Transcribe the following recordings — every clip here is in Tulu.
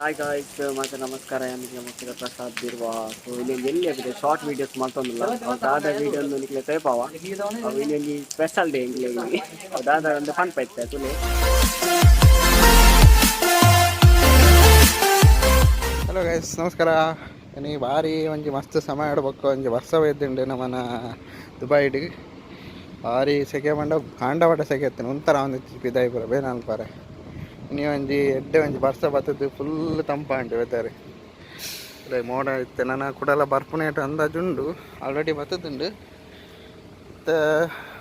ಹಾಯ್ ಗಾಯ್ಸ್, ಮತ್ತೆ ನಮಸ್ಕಾರ. ನಿಮಗೆ ಮುಖ್ಯ ಪ್ರಸಾದ್ ಬಿರ್ವಾ. ಸೊ ಇಲ್ಲಿ ಎಲ್ಲಿ ಆಗಿದೆ ಶಾರ್ಟ್ ವೀಡಿಯೋಸ್ ಮಾಡ್ತೊಂದಿಲ್ಲ. ದಾದ ವೀಡಿಯೋ ನಿಕ್ಲೆ ತೇಪಾವ. ಅವು ಇಲ್ಲಿ ಸ್ಪೆಷಲ್ ಡೇ ಇಂಗ್ಲೆ. ದಾದ ಒಂದು ಫನ್ ಪೈತೆ ತುಲೆ. ಹಲೋ ಗೈಸ್, ನಮಸ್ಕಾರ. ನೀ ಭಾರಿ ಒಂಜಿ ಮಸ್ತ್ ಸಮಯ ಆಡ್ಬೇಕು. ಒಂಜಿ ವರ್ಷ ಬೈದುಂಡು ನಮ್ಮನ ದುಬೈಡ್. ಭಾರಿ ಸೆಕೆ ಪಂಡ ಕಾಂಡಪಟ್ಟ ಸೆಕೆ ಇತ್ತು. ಒಂಥರ ಒಂದು ಪಿದಾಯಿ ಪೂರ ಬೇನಾಲ್ಪಾರೆ. ಇನಿ ಒಂಜಿ ಎಡ್ಡೆ ಒಂಜಿ ಬರ್ಸ ಬತ್ತದು, ಫುಲ್ ತಂಪಾಂಡು ವೆದರ್. ಮೋಡ ಇತ್ತೆ ನನ ಕುಡಲ ಬರ್ಪುನೇಟ್ ಅಂದಾಜುಂಡು. ಆಲ್ರೆಡಿ ಬತ್ತದುಂಡು. ಇತ್ತೆ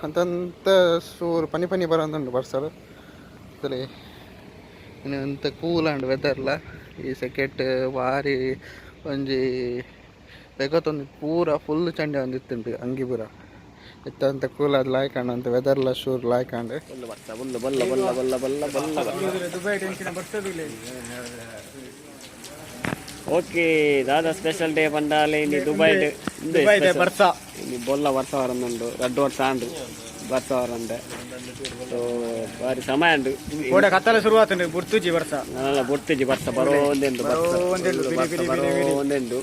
ಅಂತಂತ ಸೂರು ಪನಿ ಪನಿ ಬರೋದುಂಡು ಬರ್ಸಲು. ಇನ್ನು ಎಂತ ಕೂಲ್ ಅಂಡ್ ವೆದರ್ಲ. ಈ ಸೆಕೆಟ್ ಬಾರಿ ಒಂಜಿ ಬೆಗತೊಂದು ಪೂರ ಫುಲ್ ಚಂಡಿ ಒಂದು ಇತ್ತುಂಟು ಅಂಗಿ ಪೂರ ಇತ್ತಂತ. ಕೂಲ್ ಅದು ಲಾಯ್ಕ್ ಅಂಡ್ ಅಂತ ವೆದರ್ಲ ಶೂರ್ ಲಾಯ್ಕ್ ಅಂಡ್. ಫುಲ್ ವರ್ಷ, ಬೊಲ್ಲ ಬೊಲ್ಲ ಬೊಲ್ಲ ಬೊಲ್ಲ ಬೊಲ್ಲ ಬೊಲ್ಲ. ದುಬೈ ಟೆನ್ಷನ್ ಬರ್ತದಿಲ್ಲ. ಓಕೆ, ದಾದಾ ಸ್ಪೆಷಲ್ ಡೇ ಬಂದಾಲೆ ಇನಿ ದುಬೈಡ್? ದುಬೈದ ಬರ್ಸ. ಇನಿ ಬೊಲ್ಲ ವರ್ಷ ವರಂದುಂಡು. ರಡ್ಡು ವರ್ಷ ಆಂಡು ಬರ್ಸ ವರಂದೆ. ಸೊ ಬಾರಿ ಸಮಯ ಉಂಡು. ಕೋಡೆ ಕತ್ತಲೆ ಶುರುವಾತಂಡು, ಬುಡ್ತುಜಿ ಬರ್ಸ. ನನಲ ಬೊಟ್ಟಿಜಿ ಬರ್ಸ ಬರೋಂದೆಂದು. ಬರೋಂದೆಂಡು, ಬಿರಿ ಬಿರಿ ಬಿರಿ ಬಿರಿ. ಬರೋಂದೆಂಡು.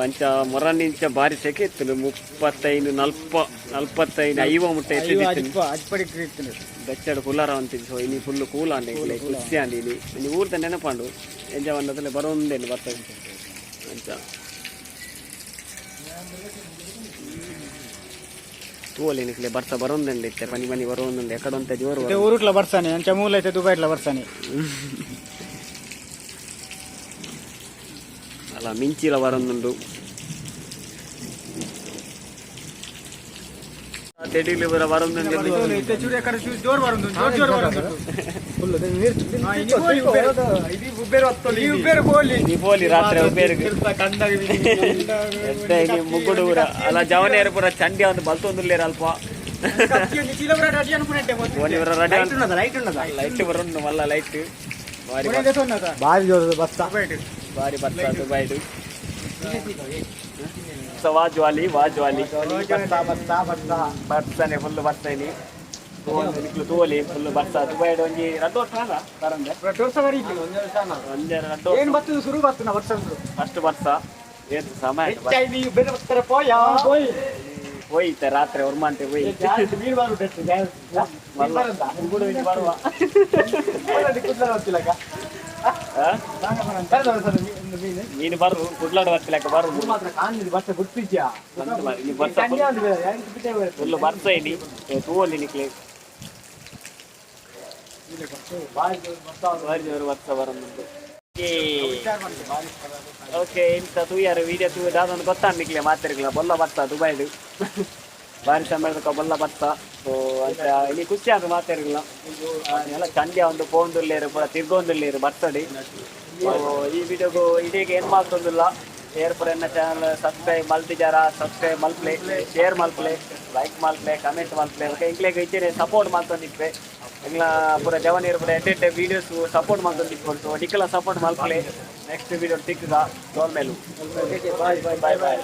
ಅಂಚ ಮೊರನಿಂಚ ಬಾರಿ ಸೆಕೆ ಇತ್ತು. 35, ನಲ್ಪ 45, ಐವ ಮುಟ್ಟ ಎತ್ತಿತ್ತು. ಅಜ್ಪ ಅಜ್ಪಡಿ ಇತ್ತು. ಬೆಚ್ಚಡು ಕುಲ್ಲಾರ ಅಂತಿದ್ದು. ಸೊ ಇನಿ ಫುಲ್ ಕೂಲ್ ಅಂಡ್ ಖುಷಿ ಅಂಡ್. ಇನಿ ಇನಿ ಊರ್ದ ನೆನಪಾಂಡು. ಎಂಜ ಬಂದದಲ್ಲೇ ಬರೋಂದೇನು ಬರ್ತದೆ ಅಂಚ. ತೂವಲಿ ನಿಕ್ಲೆ ಬರ್ಸ ಬರೋಂದಂడి ಇತ್ತೆ. ಪನಿ ಪನಿ ಬರೋಂದುಂಡು. ಎಕಡೊಂತೆ ಜೋರು. ಇತ್ತೆ ಊರುಟ್ಲ ಬರ್ಸಾನೆ, ಅಂಚ ಮೂಲ ಐತೆ ದುಬೈಟ್ಲ ಬರ್ಸಾನೆ. ಅಲ್ಲ, ಮಿಂಚಿಲ ಬರೋಂದುಂಡು. ತೆಡಿಲು ಬರ ಬರೋಂದುಂಡು. ಇತ್ತೆ ಚೂರು ಎಕಡೆ ಚೂರು ಜೋರ್ ಬರುಂಡು, ಜೋರ್ ಜೋರ್ ಬರುಂಡು. ಈ ಉಬ್ಬೇರು ಬೋಲಿ. ನೀ ಪೋಲಿ ರಾತ್ರಿ ಉಬ್ಬೇರಿಗೆ. ಎತ್ತೆ ಇನಿ ಮುಗ್ಗುಡು ಊರ ಅಲ್ಲ ಜವನೇರು ಪೂರ ಚಂಡಿ ಒಂದು ಬಲ್ತೊಂದುಲ್ಲೇರು ಅಲ್ಪ. ಓನಿ ಪೂರ ರೆಡಿ. ಲೈಟ್ ಬರುಂಡು, ಮಲ್ಲ ಲೈಟ್ ಬಾರಿ. ಬಾರಿ ಜೋರು ಬರ್ಸ. ಬಾರಿ ಬರ್ಸ ದುಬೈಡು. ಸೊ ವಾಜ್ವಾಲಿ ವಾಜ್ವಾಲಿ. ಬರ್ಸ ಬರ್ಸ. ಬರ್ಸನೆ, ಫುಲ್ ಬರ್ಸ ಇನಿ. ನಿಕ್ಲು ತೂವಲಿ, ಫುಲ್ ಬರ್ಸ ದುಬೈಡ್. ಒಂಜಿ ರಡ್ಡು ವರ್ಷ ಅಲ್ಲ ಬರಂದೆ? ರಡ್ಡು ವರ್ಷ ಬರೀತಿ. ಒಂಜಿ ರಡ್ಡು. ಏನು ಬರ್ತದೆ, ಶುರು ಬರ್ತದೆ ವರ್ಷ. ಫಸ್ಟ್ ಬರ್ಸ ಏತ್ ಸಮಯ ಆಯ್ತು ಬರ್ಸ. ಹೆಚ್ಚಾಗಿ ಬೇರೆ ಬರ್ತಾರೆ ಪೋಯ ಪೋಯ್. ಹೋಯ್ತೆ ರಾತ್ರಿ ಒರ್ಮಾಂತೆ ಹೋಯ್. ಮೀನು ಬಾರು. ಮುಗುಡು ಇಲ್ಲಿ ಬರುವ. ಆ? ಮೀನು ಬರು, ಕುಡ್ಲಾಡು ಬರ್ತಿಲಕ್ಕ ಬರು. ಬಂತು ಮಾರ್ರೆ, ಇಲ್ಲಿ ಬರ್ಸ ಫುಲ್ ಬರ್ಸ ಇನಿ. ತೂವಲ್ಲಿ ನಿಕ್ಲೆ ಬಾರಿ ಜೋರು ಬರ್ಸ ಬರೋದುಂಟು. ಓಕೆ, ಇಂತ ತೂಯಾರು ವೀಡಿಯೋ ತೂ ದಾದೊಂದು ಗೊತ್ತಾಂಡ್ ನಿಕ್ಲೆ ಮಾತಿರ್ಗಲ. ಬೊಲ್ಲ ಬರ್ತ ದುಬೈಡ್ ಬಾರಿ ಸಮಯದ ಬೊಲ್ಲ ಬರ್ತ. ಸೊ ಅಂತ ಇನಿ ಖುಷಿ ಆದ ಮಾತಿರ್ಗಲ. ಎಲ್ಲ ಚಂಡಿಯ ಒಂದು ಪೋಂದುಲ್ಲೇರು ಪೂರ ತಿರ್ಗೊಂದುಲ್ಲೇರು ಬರ್ತಡಿ. ಸೊ ಈ ವಿಡಿಯೋಗು ಇದೀಗ ಏನ್ ಮಾಡ್ತೊಂದಿಲ್ಲ. ಏರ್ ಪೂರ ಎನ್ನ ಚಾನಲ್ ಸಬ್ಸ್ಕ್ರೈಬ್ ಮಲ್ತಿಜಾರ, ಸಬ್ಸ್ಕ್ರೈಬ್ ಮಲ್ಪ್ಲೆ, ಶೇರ್ ಮಲ್ಪ್ಲೆ, ಲೈಕ್ ಮಲ್ಪ್ಲೆ, ಕಮೆಂಟ್ ಮಲ್ಪ್ಲೆ. ಓಕೆ, ಇಂಕ್ಲೆಗ್ ಇಚ್ಚನೆ ಸಪೋರ್ಟ್ ಮಲ್ತೊಂದಿಪ್ಪೆ. ಎಂಗ್ಲ ಪೂರ ಜವನೀರು ಪೂರ ಎಡ್ಡೆ ವೀಡಿಯೋಸ್ ಸಪೋರ್ಟ್ ಮಲ್ತೊಂದಿಪ್ಪು. ಸೊ ನಿಕಲ ಸಪೋರ್ಟ್ ಮಲ್ಪ್ಲೆ. ನೆಕ್ಸ್ಟ್ ವೀಡಿಯೋ ತಿಕ್ಕುಗ. ಮೇಲು. Bye boy.